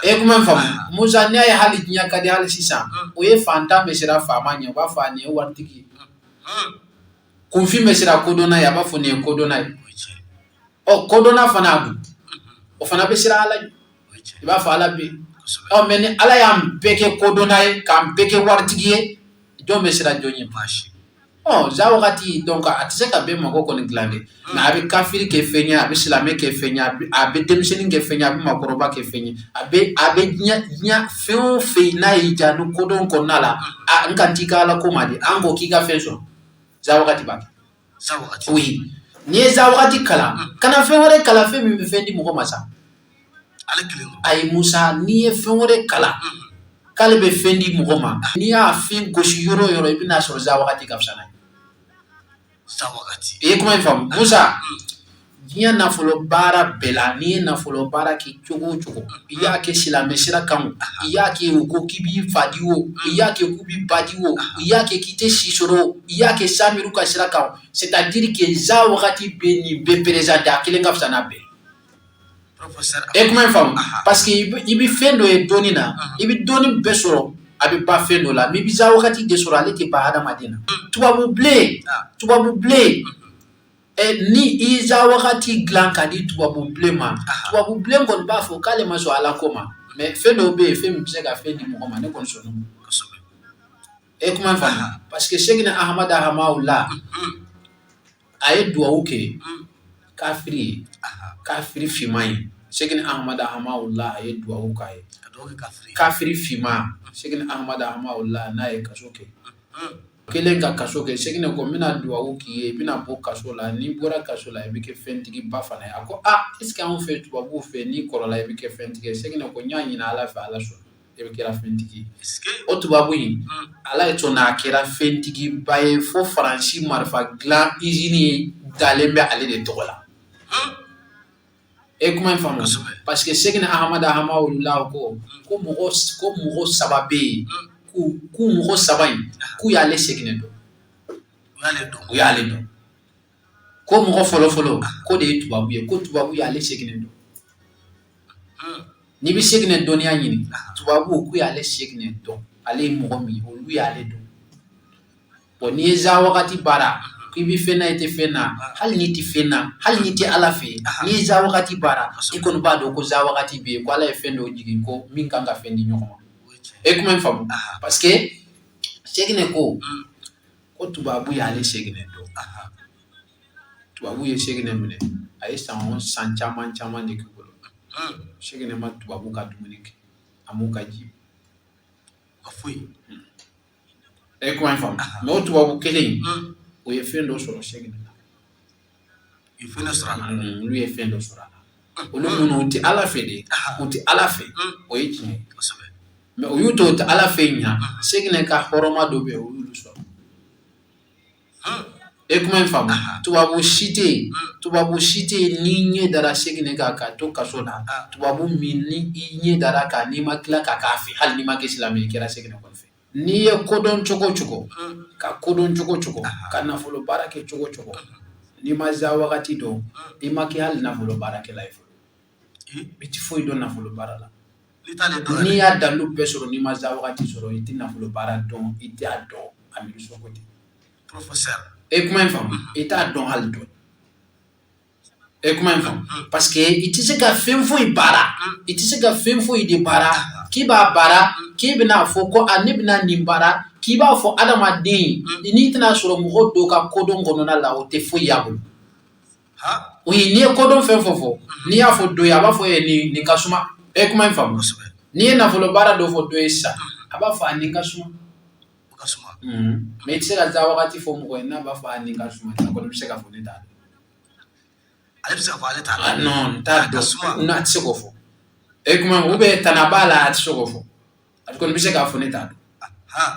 E kuma in faamu Musa, n'i y'a ye hali diɲɛ ka di hali sisan, o ye fantan bɛ siran faama ɲɛ, u b'a fɔ a nin ye waritigi ye. Kunfin bɛ siran kodɔnna ye, a b'a fɔ nin ye kodɔnna ye. Ɔ, kodɔnna fana dun, o fana bɛ siran Ala ɲɛ, i b'a fɔ Ala bɛ yen. Ɔ, mais ni Ala y'an bɛɛ kɛ kodɔnna ye, k'an bɛɛ kɛ waritigi ye, jɔn bɛ siran jɔn ɲɛ? Ɔ, za wagati, donc a tɛ se ka bɛɛ mako kɔni dilan dɛ, mais a bɛ kafiri kɛ fɛn ye, a bɛ silamɛ kɛ fɛn ye, a bɛ denmisɛnnin kɛ fɛn ye, a bɛ maakɔrɔba kɛ fɛn ye, a bɛ diɲɛ fɛn o fɛn n'a y'i diya ni kodɔn kɔnɔna la, a n kan t'i ka Ala ko ma de, an ko k'i ka fɛn sɔrɔ, za wagati b'a kɛ. Oui, n'i ye za wagati kalan, kana fɛn wɛrɛ kalan, fɛn min bɛ fɛn di mɔgɔ ma sa. Ayi Musa, n'i ye fɛn wɛrɛ kalan k'ale bɛ fɛn di mɔgɔ ma, n'i y'a fɛn gosi yɔrɔ o yɔrɔ, i bɛna sɔrɔ za wagati ka fisa n'a ye. I ye kuma in faamu Musa? Diɲɛ nafolo baara bɛɛ la, n'i ye nafolo baara kɛ cogo o cogo, i y'a kɛ silamɛ sira kan o, i y'a kɛ o ko k'i b'i fa di o, i y'a kɛ k'u b'i ba di o, i y'a kɛ k'i tɛ si sɔrɔ o, i y'a kɛ Samiru ka sira kan o, c'est à dire que za wagati bɛ nin bɛɛ présenter, a kelen ka fisa n'a bɛɛ. E kuma in faamu? Parce que i bɛ fɛn dɔ ye dɔnni na, i bɛ dɔnni bɛɛ sɔrɔ, a bɛ ban fɛn dɔ la, mais i bɛ za wagati de sɔrɔ, ale tɛ ban hadamaden na. Tubabu bilen, tubabu bilen, ni i ye za wagati dilan ka di tubabu bilen ma, tubabu bilen kɔni b'a fɔ k'ale ma sɔn Ala ko ma, mais fɛn dɔw bɛ yen, fɛn min bɛ se ka fɛn di mɔgɔ ma, ne kɔni sɔnn'o ma. E kuma in faamu? Parce que Sekina Ahamada Hamawula, a ye duwawu kɛ kafiri ye, kafiri finman ye. Sekina Ahamada Hamawula, a ye duwawu k'a ye, kafiri finman. Sekina Ahamada Hamawula, n'a ye kaso kɛ, kelen ka kaso kɛ, Sekina ko n bɛna duwawu k'i ye, i bɛna bɔ kaso la, n'i bɔra kaso la, i bɛ kɛ fɛntigi ba fana ye. A ko a, est ce que anw fɛ, tubabuw fɛ, n'i kɔrɔla, i bɛ kɛ fɛntigi ye? Sekina ko n y'a ɲini Ala fɛ, Ala sɔnna, i bɛ kɛra fɛntigi ye. O tubabu in, Ala ye sɔnna, a kɛra fɛntigiba ye fo Faransi marifa dilan usine dalen bɛ ale de tɔgɔ la. E kuma in faamu? Parce que Sekina Ahamada Hamawula ko mɔgɔ saba bɛ yen, k'u mɔgɔ saba in, k'u y'ale Sekinɛ dɔn, u y'ale dɔn. Ko mɔgɔ fɔlɔ fɔlɔ, ko de ye tubabu ye, ko tubabu y'ale Sekinɛ dɔn. N'i bɛ Sekinɛ dɔnniya ɲini, tubabu k'u y'ale Sekinɛ dɔn, ale ye mɔgɔ min ye, olu y'ale dɔn. Bon, n'i ye za wagati baara k'i bɛ fɛn na, i tɛ fɛn na, hali n'i tɛ fɛn na, hali n'i tɛ Ala fɛ yen, n'i ye za wagati baara, i kɔni b'a dɔn ko za wagati bɛ yen, ko Ala ye fɛn dɔw jigin, ko min kan ka fɛn di ɲɔgɔn ma. E kuma in faamu? Parce que Sekinɛ ko tubabu y'ale Sekinɛ dɔn. Tubabu ye Sekinɛ minɛ, a ye san o san caman caman de k'u bolo. Sekinɛ ma tubabu ka dumuni kɛ, a m'u ka ji. E kuma in faamu? Mais o tubabu kelen in, o ye fɛn dɔ sɔrɔ Sekinɛ la. Olu ye fɛn dɔ sɔrɔ a la. Olu minnu tɛ Ala fɛ de, u tɛ Ala fɛ, o ye tiɲɛ ye, mais o y'u to o tɛ Ala fɛ ɲa, Sekinɛ ka hɔrɔma dɔ bɛ yen, o y'olu sɔrɔ. E kuma in faamu? Tubabu si tɛ yen, tubabu si tɛ yen, n'i ɲɛ dara Sekinɛ kan ka to kaso la, tubabu min ni i ɲɛ dara kan, n'i ma tila ka k'a fɛ, hali n'i ma kɛ silamɛ ye, i kɛra Sekinɛ kɔni fɛ. N'i ye kodɔn cogo o cogo, ka kodɔn cogo o cogo, ka nafolo baara kɛ cogo o cogo, n'i ma za wagati dɔn, i ma kɛ hali nafolo baarakɛla ye fɔlɔ, i ti foyi dɔn nafolo baara la. N'i y'a dalu bɛɛ sɔrɔ, n'i ma za wagati sɔrɔ, i tɛ nafolo baara dɔn, i t'a dɔn a miiri sɔn ko ten. E kuma in faamu? I t'a dɔn hali dɔn. E kuma in faamu? Parce que i tɛ se ka fɛn foyi baara, i tɛ se ka fɛn foyi de baara k'i b'a baara, k'i bɛna fɔ ko a ne bɛna nin baara, k'i b'a fɔ adamaden n'i tɛna sɔrɔ mɔgɔ dɔw ka kodɔn kɔnɔna la, o tɛ foyi y'a bolo. O ye n'i ye kodɔn fɛn fɛn fɔ, n'i y'a fɔ dɔ ye, a b'a fɔ e nin ka suma. E kuma in faamu? N'i ye nafolo baara dɔ fɔ dɔ ye sisan, a b'a fɔ a nin ka suma. Mais i tɛ se ka taa wagati fɔ mɔgɔ ye n'a b'a fɔ a nin ka suma, a kɔni bɛ se k'a fɔ ne t'a dɔn. Ale bɛ se k'a fɔ ale t'a dɔn. Non, n t'a dɔn, a tɛ se k'o fɔ. E kuma, ou bien tana b'a la, a tɛ se k'o fɔ. A kɔni bɛ se k'a fɔ ne t'a dɔn.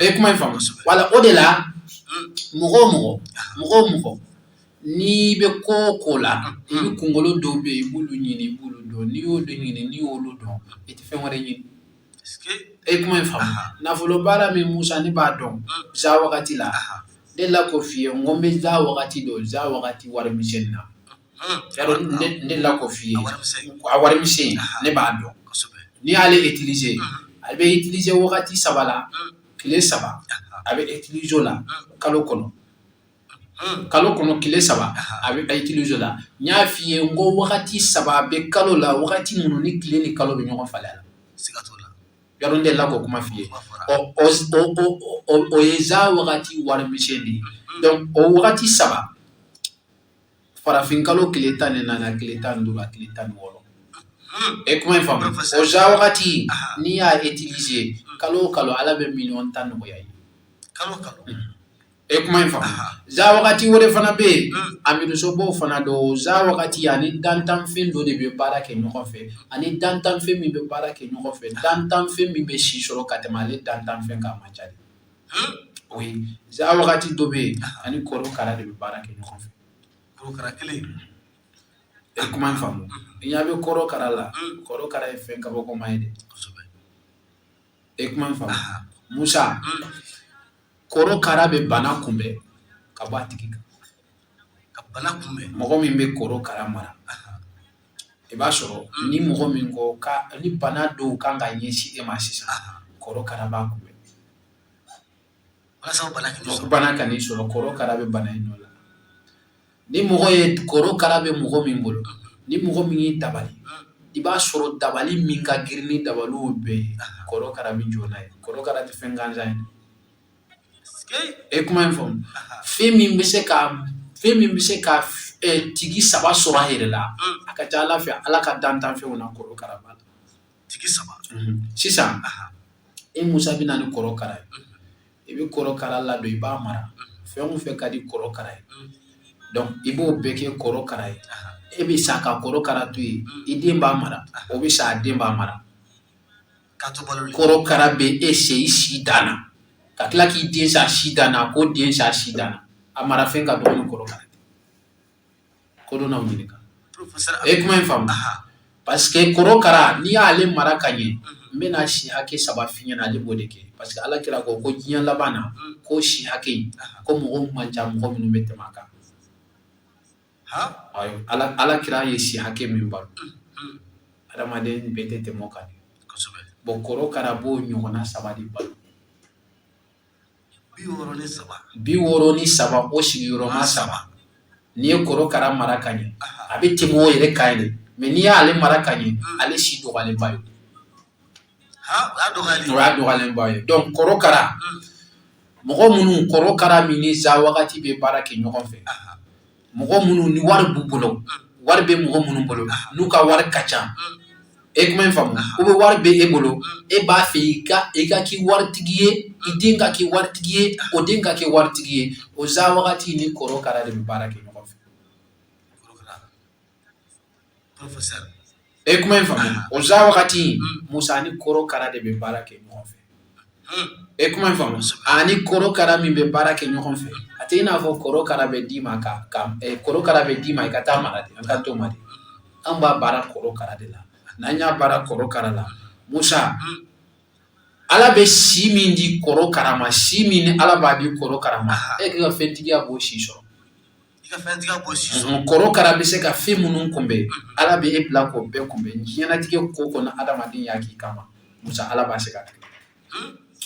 E kuma in faamu? Wala, o de la, mɔgɔ o mɔgɔ, mɔgɔ o mɔgɔ, n'i bɛ ko o ko la, i bɛ kunkolo dɔw bɛ yen, i b'olu ɲini, i b'olu dɔn. N'i y'olu ɲini, n'i y'olu dɔn, i tɛ fɛn wɛrɛ ɲini. E kuma in faamu? Nafolo baara min, Musa, ne b'a dɔn za wagati la, ne delila k'o f'i ye, n ko n bɛ za wagati dɔn, za wagati wari misɛnnin na. Yarɔ, ne delila k'o f'i ye, a wari misɛn, ne b'a dɔn. N'i y'ale utiliser, a bɛ utiliser wagati 3 la, tile 3 a bɛ utiliser o la kalo kɔnɔ. Kalo kɔnɔ tile 3 a bɛ utiliser o la. N y'a f'i ye n ko wagati 3 bɛ kalo la, wagati minnu ni tile ni kalo bɛ ɲɔgɔn falen a la. Siga t'o la. Yarɔ n delila k'o kuma f'i ye. Ɔ o ye za wagati wari misɛn de ye. Donc o wagati 3, farafin kalo tile 14, a tile 15, a tile 16. E kuma in faamu? O za wagati, n'i y'a utiliser kalo o kalo, Ala bɛ miliyɔn 10 nɔgɔya i ye. Kalo kalo. E kuma in faamu? Za wagati wɛrɛ fana bɛ yen, Amidu Sow b'o fana dɔn. O za wagati ani dantanfɛn dɔ de bɛ baara kɛ ɲɔgɔn fɛ, ani dantanfɛn min bɛ baara kɛ ɲɔgɔn fɛ, dantanfɛn min bɛ si sɔrɔ ka tɛmɛ ale dantanfɛn kan, a man ca dɛ. O ye za wagati dɔ bɛ yen, ani korokara de bɛ baara kɛ ɲɔgɔn fɛ. Korokara kelen. E kuma in faamu? I ɲɛ bɛ korokara la, korokara ye fɛn kabakoma ye dɛ. E kuma in faamu? Musa, korokara bɛ bana kunbɛn ka bɔ a tigi kan. Ka bana kunbɛn. Mɔgɔ min bɛ korokara mara, i b'a sɔrɔ ni mɔgɔ min ko ka ni bana dɔw kan ka ɲɛsin e ma sisan, korokara b'a kunbɛn. Walasa bana kan'i sɔrɔ. Bana kan'i sɔrɔ, korokara bɛ bana in nɔ la. Ni mɔgɔ ye korokara bɛ mɔgɔ min bolo, ni mɔgɔ min ye dabali, i b'a sɔrɔ dabali min ka girin ni dabaliw bɛɛ ye, korokara bɛ jɔ n'a ye. Korokara tɛ fɛn gansan ye. E kuma in faamu? Fɛn min bɛ se ka tigi 3 sɔrɔ a yɛrɛ la, a ka ca Ala fɛ, Ala ka dantanfɛnw na, korokara b'a la. Tigi 3. Sisan e Musa bɛ na ni korokara ye, i bɛ korokara ladon, i b'a mara. Fɛn o fɛn ka di korokara ye, donc i b'o bɛɛ kɛ korokara ye. E bɛ sa ka korokara to yen, i den b'a mara, o bɛ sa, a den b'a mara. Korokara bɛ e se i si dan na, ka tila k'i den sa si dan na, k'o den sa si dan na. A marafɛn ka dɔgɔ ni korokara ye. Kodɔnnaw ɲininka. E kuma in faamu? Parce que korokara, n'i y'ale mara ka ɲɛ, n bɛna si hakɛ 3 f'i ɲɛna, ale b'o de kɛ. Parce que Ala kira ko ko diɲɛ laban na, ko si hakɛ in, ko mɔgɔw man ca mɔgɔ minnu bɛ tɛmɛ a kan. Ala kira ye si hakɛ min balo, adamaden bɛɛ tɛ tɛmɛ o kan. Bon, korokara b'o ɲɔgɔnna 3 de balo. 63. 63, o sigiyɔrɔma 3. N'i ye korokara mara ka ɲɛ, a bɛ tɛmɛ o yɛrɛ kan de. Mais n'i y'ale mara ka ɲɛ, ale si dɔgɔyalenba ye. O y'a dɔgɔyalenba ye. Donc korokara, mɔgɔ minnu korokara min ni za wagati bɛ baara kɛ ɲɔgɔn fɛ, mɔgɔ minnu ni wari b'u bolo, wari bɛ mɔgɔ minnu bolo, n'u ka wari ka ca, e kuma in faamu? Ou bien wari bɛ e bolo, e b'a fɛ i ka kɛ waritigi ye, i den ka kɛ waritigi ye, o den ka kɛ waritigi ye, o za wagati ni korokara de bɛ baara kɛ ɲɔgɔn fɛ. E kuma in faamu? O za wagati, Musa, ni korokara de bɛ baara kɛ ɲɔgɔn fɛ. E kuma in faamu? Ani korokara min bɛ baara kɛ ɲɔgɔn fɛ, a tɛ i n'a fɔ korokara bɛ d'i ma ka korokara bɛ d'i ma i ka taa mara de. An ka t'o ma de, an b'a baara korokara de la. N'an y'a baara korokara la, Musa, Ala bɛ si min di korokara ma, si min ni Ala b'a di korokara ma, e ka fɛntigiya b'o si sɔrɔ. I ka fɛntigiya b'o si sɔrɔ. Korokara bɛ se ka fɛn minnu kunbɛn, Ala bɛ e bila k'o bɛɛ kunbɛn. Diɲɛlatigɛ ko kɔnɔ, adamaden y'a k'i kama, Musa, Ala b'a se ka kɛ.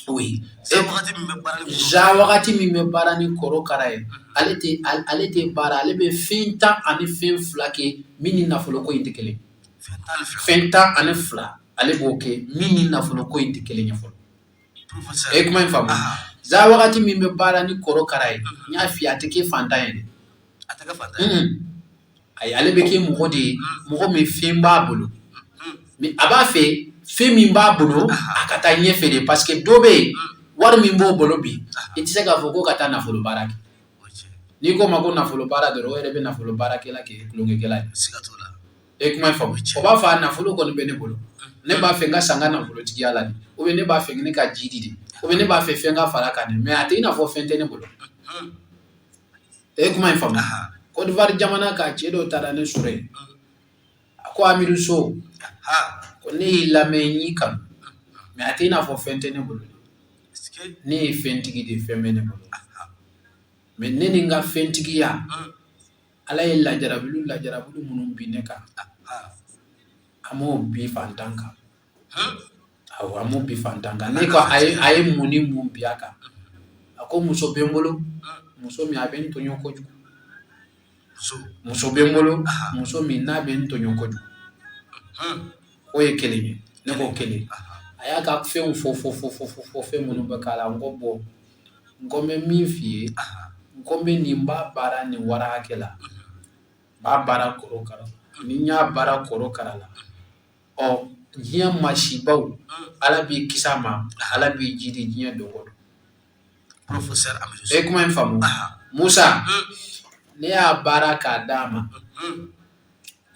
Oui. Za wagati min bɛ baara ni Za wagati min bɛ baara ni korokara ye, ale tɛ baara, ale bɛ fɛn 12 kɛ min ni nafoloko in tɛ kelen. Fɛn 12. Fɛn 12, ale b'o kɛ min ni nafoloko in tɛ kelen ye fɔlɔ. E kuma in faamu? Za wagati min bɛ baara ni korokara ye, n y'a f'i ye, a tɛ kɛ fantan ye dɛ. A tɛ kɛ fantan ye. Ayi, ale bɛ kɛ mɔgɔ de ye, mɔgɔ min fɛn b'a bolo, mais a b'a fɛ fɛn min b'a bolo, a ka taa ɲɛfɛ de. Parce que dɔ bɛ yen, wari min b'o bolo bi, i tɛ se k'a fɔ ko ka taa nafolo baara kɛ. N'i ko ma ko nafolo baara dɔrɔn, o yɛrɛ bɛ nafolo baarakɛla kɛ tulonkɛkɛla ye. Siga t'o la. E kuma in faamu? O b'a fɔ a nafolo kɔni bɛ ne bolo, ne b'a fɛ n ka san n ka nafolotigiya la de, ou bien ne b'a fɛ ne ka ji di de, ou bien ne b'a fɛ fɛn ka fara kan de, mais a tɛ i n'a fɔ fɛn tɛ ne bolo. E kuma in faamu? Côte d'Ivoire jamana kan, cɛ dɔ taara ne sɔrɔ yen. A ko: "Amidu So, ko ne y'i lamɛn, n y'i kanu, mais a tɛ i n'a fɔ fɛn tɛ ne bolo. Ne ye fɛntigi de ye, fɛn bɛ ne bolo, mais ne ni n ka fɛntigiya, Ala ye lajarabili lajarabili minnu bin ne kan, a m'o bin fantan kan." Awɔ, a m'o bin fantan kan. Ne ko a ye mun ni mun bin a kan? A ko muso bɛ n bolo, muso min a bɛ n tɔɲɔ kojugu. Muso bɛ n bolo, muso min n'a bɛ n tɔɲɔ kojugu. O ye kelen ye. Ne ko kelen. A y'a ka fɛnw fɔ fɔ fɔ fɔ fɔ fɔ, fɛn minnu bɛ k'a la. N ko bɔn, n ko n bɛ min f'i ye, n ko n bɛ nin b'a baara nin wari hakɛ la, n b'a baara korokara ni n y'a baara korokara la. Ɔ, diɲɛ masibaw, Ala b'i kisi a ma, Ala b'i jidi diɲɛ don o don. Professeur Amidu. E kuma in faamu, Musa? Ne y'a baara k'a d'a ma.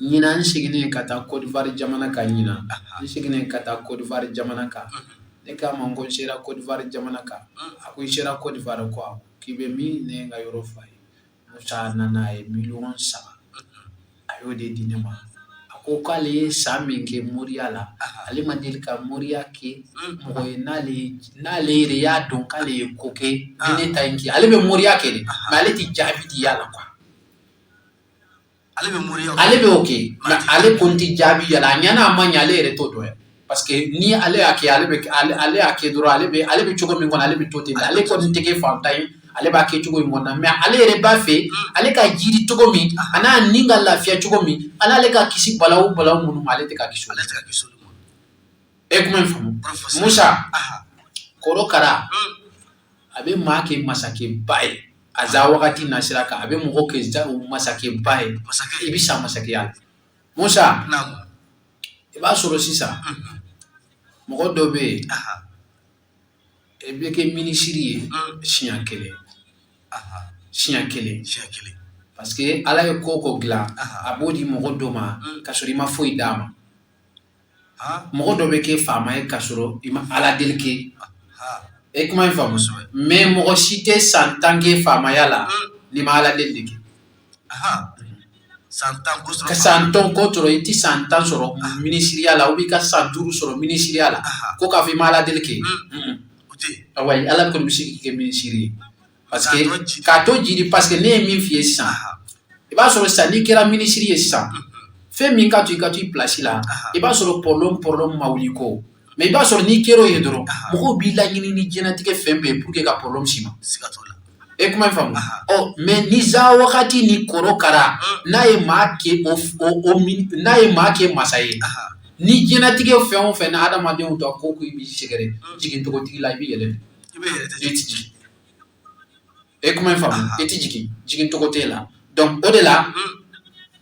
Ɲinan, n seginnen ka taa Côte d'Ivoire jamana kan, ɲinan n seginnen ka taa Côte d'Ivoire jamana kan, ne k'a ma ko n sera Côte d'Ivoire jamana kan. A ko i sera Côte d'Ivoire? Ko awɔ. K'i bɛ min? Ne ye n ka yɔrɔ f'a ye. Musa, a nana, a ye miliyɔn 3, a y'o de di ne ma. A ko k'ale ye san min kɛ moriya la, ale ma deli ka moriya kɛ mɔgɔ ye n'ale yɛrɛ y'a dɔn k'ale ye ko kɛ ni ne ta in kɛ. Ale bɛ moriya kɛ de, mais ale tɛ jaabi di yala quoi. Ale bɛ moriya. Ale bɛ o kɛ, mais ale kɔni tɛ jaabi yala. A ɲɛna, a ma ɲɛ, ale yɛrɛ t'o dɔn yɛrɛ, parce que ni ale y'a kɛ, ale y'a kɛ dɔrɔn, ale bɛ cogo min kɔnɔ, ale bɛ to ten. Ale kɔni tɛ kɛ fantan ye, ale b'a kɛ cogo in kɔnɔ, mais ale yɛrɛ b'a fɛ ale ka jiri cogo min, a n'a ni ka lafiya cogo min, a n'ale ka kisi balawu balawu minnu ma, ale tɛ ka kisi olu. Ale tɛ ka kisi olu ma. E kuma in faamu, Professeur. Musa? Korokara, a bɛ maa kɛ masakɛba ye. A za wagati nasira kan, a bɛ mɔgɔ kɛ masakɛba ye. Masakɛ. I bɛ sa masakɛya la, Musa. Naamu. I b'a sɔrɔ sisan, mɔgɔ dɔ bɛ yen, i bɛ kɛ minisiri ye siɲɛ kelen, siɲɛ kelen. Siɲɛ kelen. Parce que Ala ye ko o ko dilan, a b'o di mɔgɔ dɔ ma ka sɔrɔ i ma foyi d'a ma. Mɔgɔ dɔ bɛ kɛ faama ye ka sɔrɔ i ma Ala deli kɛ. E kuma in faamu? Mais mɔgɔ si tɛ san 10 kɛ faamaya la n'i ma Ala deli de kɛ. San 10 ko sɔrɔ. Ka san 10 ko sɔrɔ, i tɛ san 10 sɔrɔ minisiriya la, ou i ka san 5 sɔrɔ minisiriya la, ko k'a fɔ i ma Ala deli kɛ. O tɛ yen. Awa, Ala kɔni bɛ se k'i kɛ minisiri ye, parce que K'a tɔ jidi. K'a to jidi, parce que ne ye min f'i ye sisan, i b'a sɔrɔ sisan n'i kɛra minisiri ye sisan, fɛn min ka to i ka to i place la, i b'a sɔrɔ problème ma wuli ko. Mais i b'a sɔrɔ n'i kɛra o ye dɔrɔn, mɔgɔw b'i laɲini ni diɲɛlatigɛ fɛn bɛɛ ye pour que ka problème s'i ma. Siga t'o la. E kuma in faamu? Ɔ, mais ni za wagati ni korokara n'a ye maa kɛ o o o n'a ye maa kɛ masa ye, ni diɲɛlatigɛ fɛn o fɛn na, adamadenw ta ko i b'i sɛgɛrɛ jigin togotigi la, i bɛ yɛlɛ. I bɛ yɛlɛ. I tɛ jigin. E kuma in faamu? I tɛ jigin, jigin cogo t'e la. Donc o de la,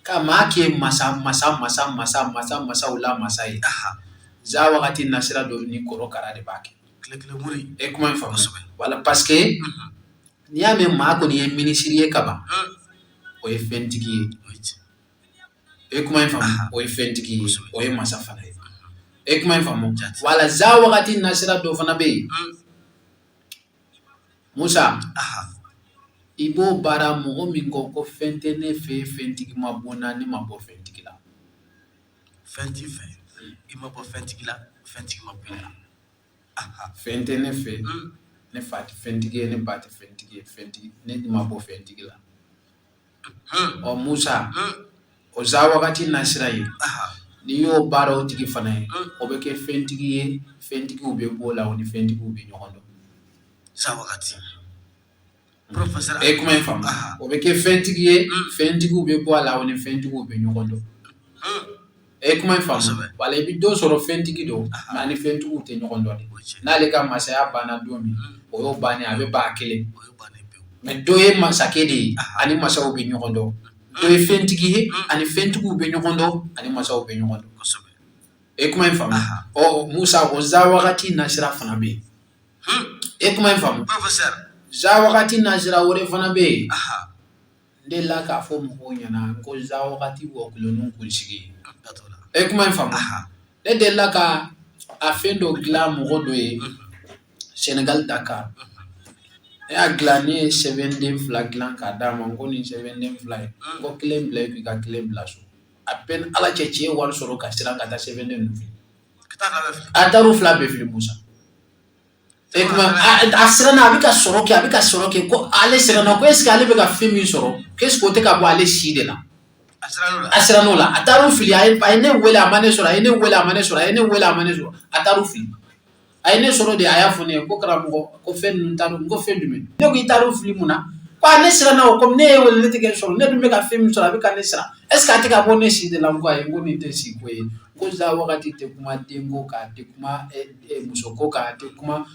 ka maa kɛ masa masa masa masa masa masaw la masa ye, za wagati nasira dɔ ni korokara de b'a kɛ. Tile kelen muri. E kuma in faamu? Wala, parce que n'i y'a mɛn maa kɔni ye minisiri ye kaban, o ye fɛntigi ye. O ye tiɲɛ. E kuma in faamu? O ye fɛntigi ye, o ye masa fana ye. E kuma in faamu? Wala, za wagati nasira dɔ fana bɛ yen, Musa. I b'o baara mɔgɔ min ko ko fɛn tɛ ne fɛ, fɛntigi ma bɔ n na, ne ma bɔ fɛntigi la. Fɛn t'i fɛ, i ma bɔ fɛntigi la, fɛntigi ma bɔ i la. Fɛn tɛ ne fɛ, ne fa tɛ fɛntigi ye, ne ba tɛ fɛntigi ye, fɛntigi ne ma bɔ fɛntigi la. Ɔ Musa, o za wagati nasira ye, n'i y'o baara o tigi fana ye, o bɛ kɛ fɛntigi ye, fɛntigiw bɛ b'o la, o ni fɛntigiw bɛ ɲɔgɔn dɔn. Za wagati, professeur. E kuma in faamu? O bɛ kɛ fɛntigi ye, fɛntigiw bɛ bɔ a la, o ni fɛntigiw bɛ ɲɔgɔn dɔn. E kuma in faamu? Wala, i bɛ dɔ sɔrɔ, fɛntigi don, mais a ni fɛntigiw tɛ ɲɔgɔn dɔn dɛ. N'ale ka masaya banna don min, o y'o bannen, a bɛ ban kelen. O ye bannen pewu. Mais dɔ ye masakɛ de ye, ani masaw bɛ ɲɔgɔn dɔn. Dɔ ye fɛntigi ye, ani fɛntigiw bɛ ɲɔgɔn dɔn, ani masaw bɛ ɲɔgɔn dɔn. E kuma in faamu? Ɔ Musa, o za wagati nasira fana bɛ yen. E kuma in faamu? Professeur. Za wagati nasira wɛrɛ fana bɛ yen. N delila k'a fɔ mɔgɔw ɲɛna ko za wagati wɔkulɔninw kunsigi. E kuma in faamu? Ne delila ka a fɛn dɔ dilan mɔgɔ dɔ ye Senegal, Dakar. Ne y'a dilan, ne ye sɛbɛnden fila dilan k'a d'a ma. N ko nin sɛbɛnden fila ye, n ko kelen bila i kun, i ka kelen bila so. A bɛɛ ni Ala cɛ, cɛ ye wari sɔrɔ ka siran ka taa sɛbɛnden ninnu fili. A taar'u fila bɛɛ fili, Musa. E kuma, a siranna, a bɛ ka sɔrɔ kɛ, a bɛ ka sɔrɔ kɛ, ko ale siranna ko est ce que ale bɛ ka fɛn min sɔrɔ, ko est ce que o tɛ ka bɔ ale si de la? A sirann'o la, a taar'u fili. A ye ne wele, a ma ne sɔrɔ. A ye ne wele, a ma ne sɔrɔ. A ye ne wele, a ma ne sɔrɔ. A taar'u fili. A ye ne sɔrɔ de, a y'a fɔ ne ye ko karamɔgɔ, ko fɛn ninnu taar'u, n ko fɛn jumɛn? Ne ko i taar'u fili mun na? Ko a ne siranna o, komi ne ye wele, ne tɛ k'e sɔrɔ, ne dun bɛ ka fɛn min sɔrɔ, a bɛ ka ne siran, est ce que a tɛ ka bɔ ne si de la? N ko ayi, n ko nin tɛ si ko ye. N ko za wagati tɛ kuma denko kan, a tɛ kuma musoko kan, a tɛ kuma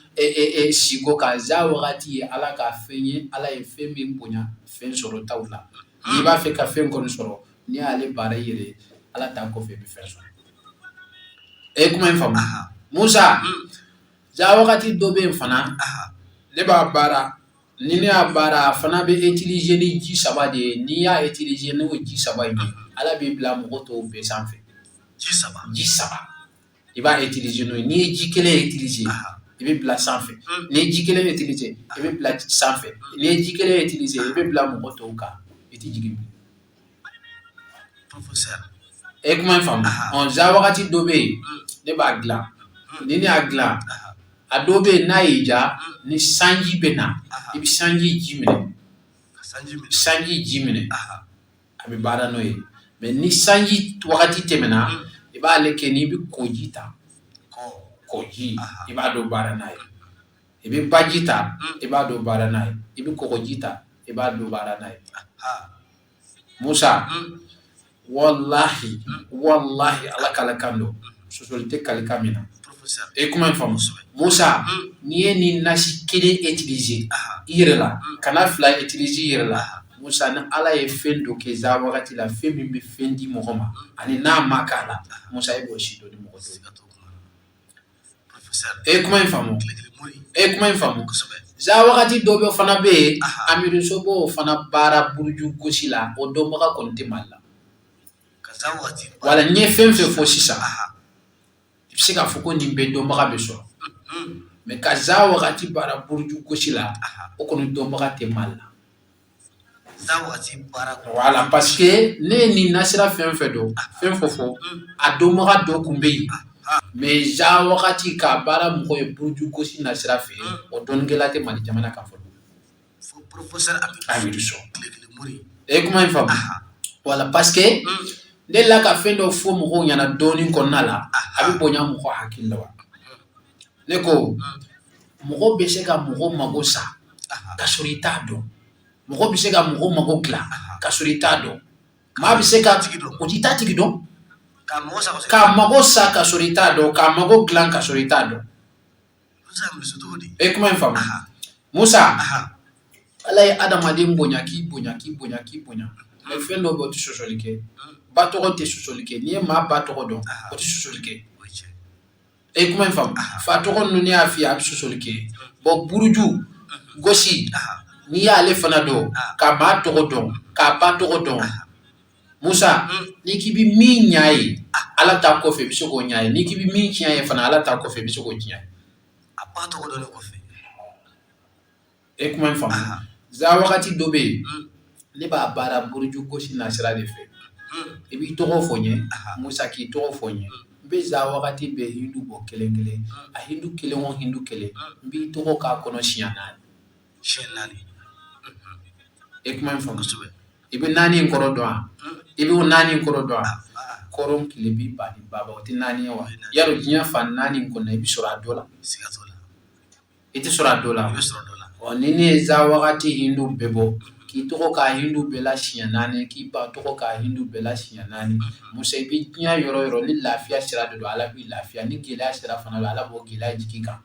siko kan. Za wagati ye Ala ka fɛn ye, Ala ye fɛn min bonya fɛn sɔrɔtaw la. N'i b'a fɛ ka fɛn kɔni sɔrɔ, n'i y'ale baara i yɛrɛ ye, Ala ta kɔfɛ, i bɛ fɛn sɔrɔ. E ye kuma in faamu? Musa, za wagati dɔ bɛ yen fana, ne b'a baara. Ni ne y'a baara, a fana bɛ utiliser ni ji saba de ye. N'i y'a utiliser n'o ji saba in ye, Ala b'i bila mɔgɔ tɔw bɛɛ sanfɛ. Ji saba? Ji saba, i b'a utiliser n'o ye. N'i ye ji kelen utiliser, i bɛ bila sanfɛ. N'i ye ji kelen utiliser, i bɛ bila sanfɛ. N'i ye ji kelen utiliser, i bɛ bila mɔgɔ tɔw kan, i tɛ jigin bilen. Professeur. E ye kuma in faamu? Ɔ, za wagati dɔ bɛ yen, ne b'a dilan. Ni ne y'a dilan, a dɔ bɛ yen, n'a y'i diya, ni sanji bɛ na, i bɛ sanji ji minɛ. Ka sanji minɛ. Sanji ji minɛ, a bɛ baara n'o ye. Mais ni sanji wagati tɛmɛna, i b'ale kɛ n'i bɛ kɔji ta. Kɔ. Kɔji, i b'a dɔn baara n'a ye. I bɛ baji ta, i b'a dɔn baara n'a ye. I bɛ kɔgɔji ta, i b'a dɔn baara n'a ye. Musa, walahi, walahi, Ala kalikan don, sɔsɔli tɛ kalikan min na. Professeur. E kuma in faamu, Musa? N'i ye nin nasi kelen utiliser i yɛrɛ la, kana fila utiliser i yɛrɛ la, Musa, ni Ala ye fɛn dɔ kɛ za wagati la, fɛn min bɛ fɛn di mɔgɔ ma ani n'a ma k'a la, Musa, e b'o si dɔn ni mɔgɔ tɛ. Siga t'o kuma na. Professeur. E ye kuma in faamu? Tile kelen mori. E ye kuma in faamu? Kosɛbɛ. Za wagati dɔ bɛ fana bɛ yen, Amidu b'o fana baara buruju gosi la, o dɔnbaga kɔni tɛ Mali la. Ka za wagati. Wala, n ye fɛn fɛn fɔ sisan, i bɛ se k'a fɔ ko nin bɛɛ dɔnbaga bɛ sɔrɔ, mais ka za wagati baara buruju gosi la, o kɔni dɔnbaga tɛ Mali la. Za wagati baara. Voilà, parce que ne ye nin nasira fɛn fɛn dɔn, fɛn fɛn fɔ, a dɔnbaga dɔ kun bɛ yen, mais za wagati k'a baara mɔgɔ ye buruju gosi nasira fɛ, o dɔnnikɛla tɛ Mali jamana kan fɔlɔ. Fo professeur Amidu. Amidu Sɔ. Tile kelen mori. E ye kuma in faamu? Voilà, parce que n delila ka fɛn dɔ fɔ mɔgɔw ɲɛna dɔɔnin kɔnɔna la, a bɛ bonya mɔgɔ hakili la wa. Ne ko mɔgɔ bɛ se ka mɔgɔ mago sa ka sɔrɔ i t'a dɔn. Mɔgɔ bɛ se ka mɔgɔ mago dilan ka sɔrɔ i t'a dɔn. Maa bɛ se ka tigi dɔn. O t'i t'a tigi dɔn. K'a mago sa ka sɔrɔ. K'a mago sa ka sɔrɔ i t'a dɔn, k'a mago dilan ka sɔrɔ i t'a dɔn. Professeur Amidu Sɔ, cogo di? E kuma in faamu, Musa? Ala ye adamaden bonya, k'i bonya, k'i bonya, k'i bonya, mais fɛn dɔ bɛ, o tɛ sɔsɔli kɛ. Ba tɔgɔ tɛ sɔsɔli kɛ. N'i ye maa ba tɔgɔ dɔn, o tɛ sɔsɔli kɛ. O ye tiɲɛ. E ye kuma in faamu? Fa tɔgɔ ninnu, ne y'a f'i ye, a bɛ sɔsɔli kɛ. Bon, buruju gosi, n'i y'ale fana dɔn, ka maa tɔgɔ dɔn, k'a ba tɔgɔ dɔn, Musa, n'i k'i bɛ min ɲa ye, Ala ta kɔfɛ, i bɛ se k'o ɲa ye. N'i k'i bɛ min tiɲɛ ye fana, Ala ta kɔfɛ, i bɛ se k'o tiɲɛ ye. A ba tɔgɔ dɔnnen kɔfɛ. E kuma in faamu? Za wagati dɔ bɛ yen, ne b'a baara buruju gosi nasira de fɛ. I b'i tɔgɔ fɔ n ye, Musa, k'i tɔgɔ fɔ n ye. N bɛ za wagati bɛɛ hindu bɔ kelen kelen, a hindu kelen o hindu kelen, n b'i tɔgɔ k'a kɔnɔ siɲɛ 4. Siɲɛ 4. E kuma in faamu? Kosɛbɛ. I bɛ naani in kɔrɔ dɔn wa? I bɛ o naani in kɔrɔ dɔn wa? Kɔrɔn, tilebi, ba ni baba, o tɛ naani ye wa? Yarɔ, diɲɛ fan naani in kɔnɔ, i bɛ sɔrɔ a dɔ la. Siga t'o la. I tɛ sɔrɔ a dɔ la. I bɛ sɔrɔ dɔ la. Ɔ, ni ne ye za wagati hindu bɛɛ bɔ, k'i tɔgɔ k'a hindu bɛɛ la siɲɛ 4, k'i ba tɔgɔ k'a hindu bɛɛ la siɲɛ 4, Musa, i bɛ diɲɛ yɔrɔ o yɔrɔ, ni lafiya sira de don, Ala b'i lafiya. Ni gɛlɛya sira fana don, Ala b'o gɛlɛya jigin i kan.